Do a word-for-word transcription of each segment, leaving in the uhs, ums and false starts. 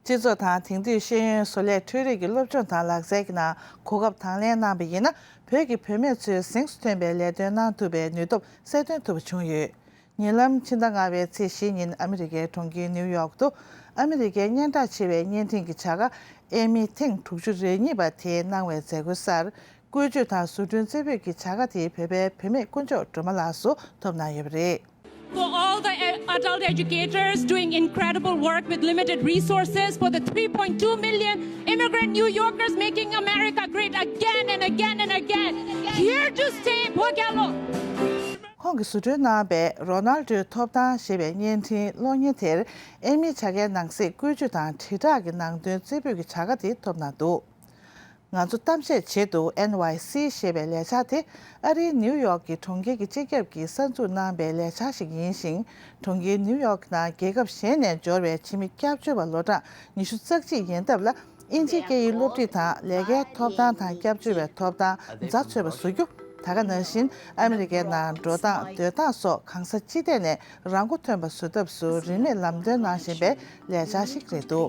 སྤྱི་ཚོགས་དང་དེང་དུས་ཤེས་ཡོན་བཟོ་ལས་འཕྲུལ་རིག་གི་སློབ་སྦྱོང་དང་ལག་རྩལ་གྱི་ནང་གོ་སྐབས་དང་ལེན་གནང་བ་ཡིན་ན། བོད་ཀྱི་བུད་མེད་ཚོས་གཟེངས་སུ་ཐོན་པའི་ལས་དོན་གནང་ཐུབ་པའི་ནུས་སྟོབས་གསལ་སྟོན་ཐུབ་པ་བྱུང་ཡོད། ཉེ་ལམ་ཕྱི་ཟླ་ལྔ་པའི་ཚེས་བཞི་ཉིན་ཨ་མི་རི་ཀའི་གྲོང་ཁྱེར་ནིའུ་ཡོག་ཏུ། ཨ་མི་རི་ཀའི་སྙན་གྲགས་ཆེ་བའི་བརྙན་འཕྲིན་གྱི་བྱ་དགའ་ཨེ་མི་ཐེངས་དྲུག་ཅུ་རེ་གཉིས་པ་དེ་གནང་བའི་མཛད་སྒོའི་སར། བཀོལ་སྤྱོད་དང་བཟོ་སྐྲུན་རྩེ་ཕུད་ཀྱི་བྱ་དགའ་དེ་བོད་པའི་བུད་མེད་དཀོན་མཆོག་སྒྲོལ་མ་ལགས་སུ་ཐོབ་གནང་ཡོད་པ་རེད། For all the e- adult educators doing incredible work with limited resources, for the three point two million immigrant New Yorkers making America great again and again and again. Here to stay, Bokalo. ཁོང་གིས་བཟོ་སྐྲུན་གནང་པའི་རོ་ནལ་ཌོའི་ཐོབ་ཐང་ཞེས་པའི་བརྙན་འཕྲིན་གློག་བརྙན་དེར་ཨེ་མི་བྱ་དགའི་ནང་གསེས་བཀོལ་སྤྱོད་དང་དྲིལ་བསྒྲགས་ཀྱི་ནང་དོན་རྩེ་ཕུད་ཀྱི་བྱ་དགའ་དེ་ཐོབ་གནང་འདུག་ང་ཚོ་གཏམ་བཤད་བྱེད་དུ་ཨེན་ཝའི་སི་ཞེས་པའི་ལས་འཆར་དེ་ཨ་རིའི་ནིའུ་ཡོག་གི་གྲོང་ཁྱེར་གྱི་སྤྱི་ཁྱབ་ཀྱིས་གསར་འཛུགས་གནང་པའི་ལས་འཆར་ཞིག་ཡིན་ཞིང་། གྲོང་ཁྱེར་ནིའུ་ཡོག་གི་ནང་རྒྱལ་ཁབ་གཞན་ནས་འབྱོར་བའི་ཕྱི་མི་སྐྱབས་བཅོལ་བ་ལོ་གྲངས་ཉི་ཤུ་རྩ་གཅིག་ཡན་འདབ་ལ་དབྱིན་ཇིའི་སྐད་ཡིག་སློབ་ཁྲིད་དང་ལས་ཀའི་ཐོབ་ཐང་དང་སྐྱབས་བཅོལ་བའི་ཐོབ་ཐང་རྫ་འཚོལ་བ་བཟོ་རྒྱུ། ད་ག་ནང་བཞིན་ཨ་མི་རི་ཀའི་ནང་འགྲོ་སྟངས་སྡོད་སྟངས་སོགས་གང་ས་ཅི་ཐད་ནས་རང་མགོ་ཐོན་པ་བཟོ་ཐབས་སུ་རིན་མེད་ལམ་སྟོན་གནང་བཞིན་པའི་ལས་འཆར་ཞིག་རེད་འདུག་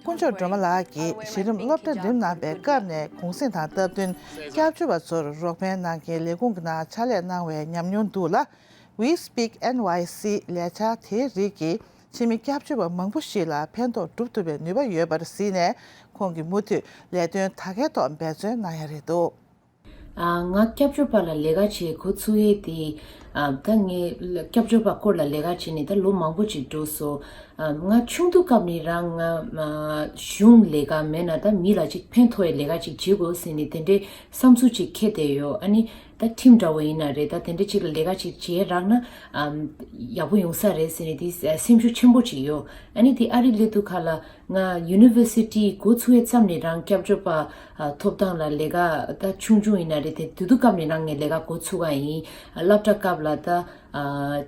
དཀོན་མཆོག་སྒྲོལ་མ་ལགས་ཀྱིས་གཞི་རིམ་སློབ་གྲྭ་འགྲིམས་གནང་པའི་སྐབས་ནས་གུང་གསེང་དང་སྟབས་བསྟུན་སྐྱབས་བཅོལ་བ་ཚོར་རོགས་ཕན་གནང་མཁན་ལས་ཁུངས་ཀྱི་ནང་ཕྱག་ལས་གནང་བའི་ཉམས་མྱོང་འདུག་ལ། We Speak N Y C ལས་འཆར་དེའི་རིགས་ཀྱིས་ཕྱི་མི་སྐྱབས་བཅོལ་བ་མང་པོ་ཞིག་ལ་ཕན་ཐོགས་སྒྲུབ་ཐུབ་པའི་ནུས་པ་ཡོད་པར་གཟིགས་ནས། ཁོང་གིས་མུ་མཐུད་ལས་དོན་ད་གའི་ཐོག་འབད་བརྩོན་གནང་ཡ་རེད་འདུག་ཨ། ང་སྐྱབས་བཅོལ་བ་ལ་ལས་ཀ་བྱེད་འགོ་ཚུགས་ཡས་དེ། ཨ། ད་ངས་སྐྱབས་བཅོལ་བ་སྐོར་ལ་ལས་ཀ་བྱས་ནས་ད་ལོ་མང་པོ་ཅིག་འགྲོ་སོང་། ཨ། ང་ཆུང་དུས་སྐབས་ནས་རང་ང་ཨ་གཞུང་ལས་ཀ་མེད་ན་ད་མི་ལ་ཅིག་ཕན་ཐོགས་ཡས་ལས་ཀ་ཅིག་བྱེད་དགོས་ཟེར་ནས་དེ་འདྲའི་བསམ་ཚུལ་ཅིག་འཁྱེར་བསྡད་ཡོད། ཨ་ནི་ད་ཁྲིམས་འདྲ་བོ་ཡིན་ན་རེད། ད་དེ་འདྲ་ཅིག་ལ་ལས་ཀ་ཅིག་བྱེད་རག་ན་ཨ་ཡག་པོ་ཡོང་ས་རེད་ཟེར་ནས་དེ་སེམས་ཤུགས་ཆེན་པོ་ཅིག་ཡོད། ཨ་ནི་དེ་ཨ་རི་སླེབས་དུས་ཁ་ལ། ང་ཡུ་ནི་ཝར་སི་ཊི་འགོ་ཚུགས་ཡས་ཙམ་ནས་རང་སྐྱབས་བཅོལ་བ་ཨ་ཐོབ་ཐང་ལ་ལས་ཀ་ད་ཆུང་ཆུང་ཡིན་ན་རེད་དེ། དེ་དུས་སྐབས་ནས་རང་ངས་ལས་ཀ་འགོ་ཚུགས་ཀ་ཡིན། སློབ་གྲྭ་སྐབས་ལ་ད་ཨ་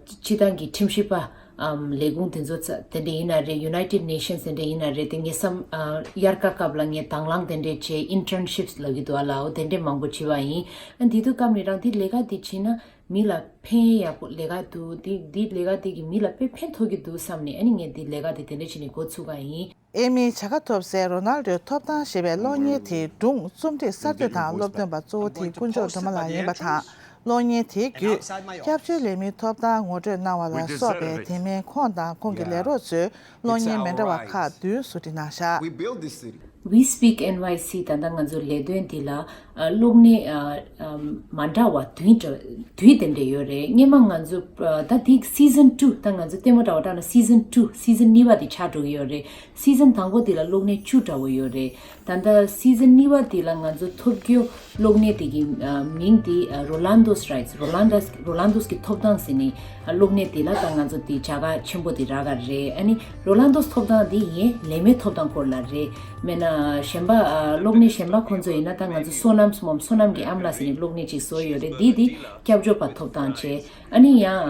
སྤྱི་བཏང་གི་ཁྲིམས་ཞིབ་པ་ཨམ་ལས་ཁུངས་དེ་ཚོ་ཚ་དེ་འདྲ་ཡིན་ན་རེད། United Nations དེ་འདྲ་ཡིན་ན་རེད་དེ། ངས་བསམ་ཨ་དབྱར་ཁ་སྐབས་ལ་ངས་དང་བླངས་དེ་འདྲ་བྱས། internships ལབ་ཀྱི་འདུག་ཨ་ལའོ། དེ་འདྲ་མང་པོ་བྱས་པ་ཡིན། ཨ་དེ་དུས་སྐབས་ནས་རང་དེ་ལས་ཀ་དེ་བྱས་ན། མི་ལ་ཕན་ཡག་པོ་ལས་ཀ་འདུག་འདི་འདི་ལས་ཀ་འདི་གིས་མི་ལ་དཔེ་ཕན་ཐོགས་ཀྱི་འདུག་བསམ་ནས། ཨ་ནི་ངས་འདི་ལས་ཀ་འདི་དེ་འདྲ་བྱས་ནས་འགོ་ཚུགས་པ་ཡིན། ཨེ་མིའི་བྱ་དགའ་ཐོབ་སའི་རོ་ནལ་ཌོའི་ཐོབ་ཐང་ཞེས་པའི་གློག་བརྙན་དེའི་སྒྲུང་རྩོམ་སྒྲིག་གསར་གཏོད་དང་སློབ་སྟོན་པ་གཙོ་བོ་དེ་དཀོན་མཆོག་སྒྲོལ་མ་ལགས་ཡིན་པ་དང་། གློག་བརྙན་དེའི་བརྒྱུད་སྐྱབས་བཅོལ་ལས་མིའི་ཐོབ་ཐང་ངོ་སྤྲོད་གནང་བ་ལ་སོགས་པའི་དེ་མིན་ཁོང་དང་ཁོང་གི་ལས་རོགས་ཚོས་གློག་བརྙན་མི་འདྲ་བ་ཁག་བདུན་བཟོ་སྒྲིག་གནང་བཞག We speak N Y C ད་ལྟ་ང་ཚོ་ལས་དོན་འདི་ལ་ཨ་གློག་བརྙན་ཨ་ཨ་མ་འདྲ་བ་བདུན་འདྲ་བདུན་དེ་འདྲ་ཡོད་རེད། སྔན་མ་ང་ཚོ་ཨ་ད་འདི་season two ད་ང་ཚོ་ལྟད་མོ་འདྲ་བ་བལྟས་ན་season two season གཉིས་པ་དེ་ཆགས་འགྲོ་གི་ཡོད་རེད། season དང་པོ་དེ་ལ་གློག་བརྙན་བཅུ་འདྲ་བོ་ཡོད་རེད། ད་ལྟ་season གཉིས་པ་དེ་ལ་ང་ཚོ་ཐོབ་རྒྱུ་གློག་བརྙན་དེ་གི་ཨ་མིང་དེ་ཨ་Rollando's Rights Rollando's Rollando's གི་ཐོབ་ཐང་ཟེར་ནས་ཨ་གློག་བརྙན་དེ་ལ་ད་ང་ཚོ་དེ་བྱ་དགའ་ཆེན་པོ་དེ་རག་ག་རེད། ཨ་ནི་Rollando's ཐོབ་ཐང་དེ་ཡིན་ལས་མེད་ཐོབ་ཐང་སྐོར་ལ་རེད། མེད་ན་གཞན་པ་ཨ་གློག་བརྙན་གཞན་པ་ཁོང་ཚོ་ཡིན་ན་ད་ང་ཚོ་སོ་ནམ་སྨོམ་སོ་ནམ་གྱི་ཨ་མ་ལགས་ཟེར་ནས་གློག་བརྙན་ཅིག་བཟོ་ཡོད་རེད། འདི་དེ་སྐྱབས་བཅོལ་བ་ཐོབ་ཐང་བྱས། ཨ་ནི་ཡང་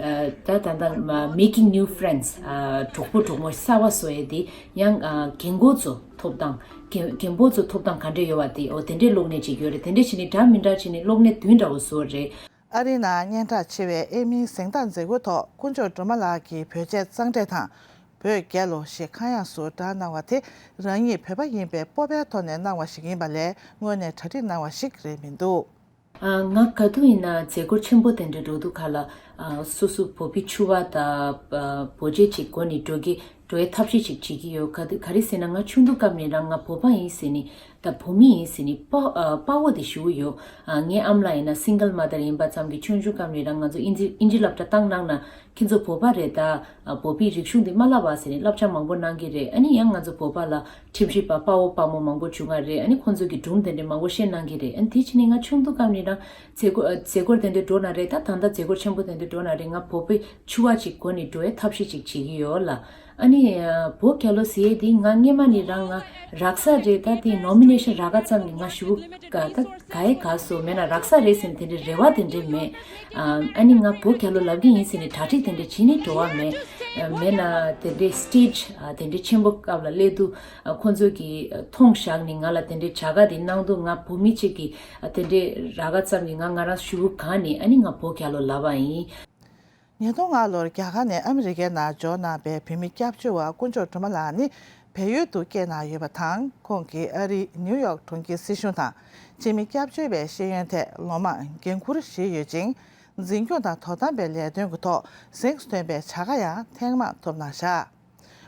ཨ་ད་ད་ད་Making New Friends ཨ་གྲོགས་པོ་གྲོགས་མོ་གསར་བ་བཟོ་ཡས་དེ་ཡང་ཨ་རྒན་གོག་ཚོ་ཐོབ་ཐང་རྒན་རྒན་པོ་ཚོ་ཐོབ་ཐང་ག་འདྲ་ཡོད་པ་དེ་འོ་དེ་འདྲའི་གློག་བརྙན་ཅིག་ཡོད་རེད། དེ་འདྲ་བྱས་ནས་འདྲ་མི་འདྲ་བྱས་ནས་གློག་བརྙན་བདུན་འདྲ་བོ་བཟོ་རེད། ཨ་རིའི་ནང་སྙན་གྲགས་ཆེ་བའི་ཨེ་མིའི་གཟེངས་རྟགས་མཛད་སྒོའི་ཐོག་དཀོན་མཆོག་སྒྲོལ་མ་ལགས་ཀྱིས་བོད་ཆས་གཙང་སྦྲ་དང་། བོད་རྒྱལ་ལོ་ཞེས་ཁ་གཡང་སུ་བསྒྲགས་གནང་བ་དེ་རང་ཉིད་བོད་པ་ཡིན་པའི་སྤོབས་པའི་ཐོག་ནས་གནང་བ་ཞིག་ཡིན་པ་ལས་དངོས་གནས་གྲ་སྒྲིག་གནང་བ་ཞིག་རེད་མི་འདུག་ཨ་ང་ག་དུས་ཡིན་ན་མཛད་སྒོ་ཆེན་པོ་དེ་འདྲ་འགྲོ་དུས་ཁ་ལ་ཨ་སོ་སོ་བོད་པའི་ཕྱུ་པ་དང་ཨ་བོད་ཆས་ཅིག་གོན་ནས་འགྲོ་གི་འགྲོ་བའི་ཐབས་ཤེས་ཅིག་བྱེད་ཀྱི་ཡོད། ག་དུས་ག་རེ་ཟེར་ན་ང་ཆུང་དུས་སྐབས་ནས་རང་ང་བོད་པ་ཡིན་ཟེར་ནས་ད་བོད་མི་ཡིན་ཟེར་ནས་དཔའ་ཨ་དཔའ་བོ་དེ་ཞེ་པོ་ཡོད། ཨ་ངའི་ཨ་མ་ལགས་ཡིན་ན་single mother ཡིན་པ་ཙམ་གྱིས་ཆུང་ཆུང་སྐབས་ནས་རང་ང་ཚོ་ཨིན་ཇི་ཨིན་ཇི་སློབ་གྲྭ་བཏང་གནང་ན་ཁྱེད་ཚོ་བོད་པ་རེད་ད། ཨ་བོད་པའི་རིག་གཞུང་འདི་མ་བརླག་པ་ཟེར་ནས་བསླབ་བྱ་མང་པོ་གནང་གི་རེད། ཨ་ནི་ཡང་ང་ཚོ་བོད་པ་ལ་ཁྲིམས་ཞིབ་པ་དཔའ་བོ་དཔའ་མོ་མང་པོ་བྱུང་བ་རེད། ཨ་ནི་ཁོང་ཚོ་གི་སྒྲུང་དེ་འདྲ་མང་པོ་བཤད་གནང་གི་རེད། ཨ་ནི་དེ་བྱས་ནས་ང་ཆུང་དུས་སྐབས་ནས་རང་མཛད་སྒོ་ཨ་མཛད་སྒོར་དེ་འདྲ་འགྲོ་ན་རེད། ད་ད་ལྟ་མཛད་སྒོ་ཆེན་པོ་དེ་འདྲ་འགྲོ་ན་རེད། ང་བོད་པའི་ཕྱུ་པ་ཅིག་གོན་ནས་འགྲོ་བའི་ཐབས་ཤེས་ཅིག་བྱེད་ཀྱི་ཡོད་ལ། ཨ་ནི་ཨ་བོད་རྒྱལ་ལོ་ཟེར་ཡས་དེ་ང་སྔན་མ་ནས་རང་ང་རག་ས་རེད། ད་དེ་nomination རག་ག་ཙམ་གྱིས་ང་ཞེ་པོ་ག་ད་ག་ཡེ་ག་སོ་མེད་ན་རག་ས་རེད་ཟེར་ནས་དེ་འདྲའི་རེ་བ་དེ་འདྲའི་མེད། ཨ་ཨ་ནི་ང་བོད་རྒྱལ་ལོ་ལབ་ཀྱི་ཡིན་ཟེར་ནས་གྲ་སྒྲིག་དེ་འདྲའི་བྱེད་ནས་འགྲོ་བ་མེད། ཨ་མེད་ན་དེ་འདྲའི་stage ཨ་དེ་འདྲའི་ཆེན་པོ་སྐབས་ལ་སླེབས་དུས་ཨ་ཁོང་ཚོ་གིས་ཨ་མཐོང་བཞག་ནས་ང་ལ་དེ་འདྲའི་བྱ་དགའ་དེ་གནང་དུས་ང་བོད་མི་གཅིག་གིས་ཨ་དེ་འདྲའི་རག་ག་ཙམ་གྱིས་ང་ང་རང་ཞེ་པོ་གང་ནས་ཨ་ནི་ང་བོད་རྒྱལ་ལོ་ལབ་པ་ཡིན། ཉིས་སྟོང་ལྔ་ལོར་རྒྱ་གར་ནས་ཨ་མི་རི་ཀའི་ནང་འབྱོར་གནང་པའི་བོད་མི་སྐྱབས་བཅོལ་བ་དཀོན་མཆོག་སྒྲོལ་མ་ལགས་ནི། བལ་ཡུལ་དུ་སྐྱེལ་གནང་ཡོད་པ་དང་། ཁོང་གིས་ཨ་རིའི་ནིའུ་ཡོག་གྲོང་ཁྱེར་སྲིད་གཞུང་དང་སྤྱི་མི་སྐྱབས་བཅོལ་བའི་ཤེས་ཡོན་ཐད་ལོ་མང་འགན་འཁུར་བཞེས་ཡོད་ཅིང་། འཛིན་སྐྱོང་དང་དོ་དམ་པའི་ལས་དོན་གྱི་ཐོག་གཟེངས་སུ་ཐོན་པའི་བྱ་དགའ་ཡང་ཐེངས་མང་ཐོབ་གནང་བཞག་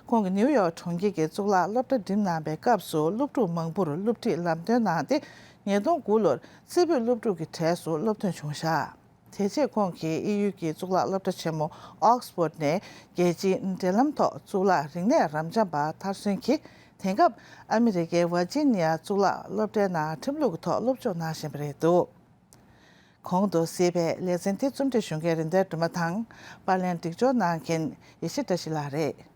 ཁོང་གིས་ནིའུ་ཡོག་གྲོང་ཁྱེར་གྱི་གཙུག་ལག་སློབ་གྲྭ་འགྲིམས་གནང་པའི་སྐབས་སུ། སློབ་ཕྲུག་མང་པོར་སློབ་ཁྲིད་ལམ་སྟོན་གནང་སྟེ། ཉིས་སྟོང་དགུ་ལོར་རྩེ་ཕུད་སློབ་ཕྲུག་གི་གྲས་སུ་སློབ་ཐོན་བྱུང་བཞག་དེ་རྗེས་ཁོང་གིས་དབྱིན་ཡུལ་གྱི་གཙུག་ལག་སློབ་གྲྭ་ཆེན་མོ་ཨོག་སི་ཕོར་ཌི་ནས་རྒྱལ་སྤྱིའི་འབྲེལ་ལམ་ཐོག་གཙུག་ལག་རིག་གནས་རབ་འབྱམས་པ་མཐར་སོན་གྱིས། དེང་སྐབས་ཨ་མི་རི་ཀའི་ཝར་ཇི་ནི་ཡ་གཙུག་ལག་སློབ་གྲྭའི་ནང་ཁྲིམས་ལུགས་ཀྱི་ཐོག་སློབ་སྦྱོང་གནང་བཞིན་པ་རེད་འདུག་གོང་དུ་གཟིགས་པའི་ལེ་ཚན་འདི་རྩོམ་སྒྲིག་གཞུང་གི་རིན་ལྡན་སྒྲོལ་མ་དང་། པར་ལེན་སྒྲིག་སྦྱོར་གནང་མཁན་ཡེ་ཤེས་བཀྲ་ཤིས་ལགས་རེད།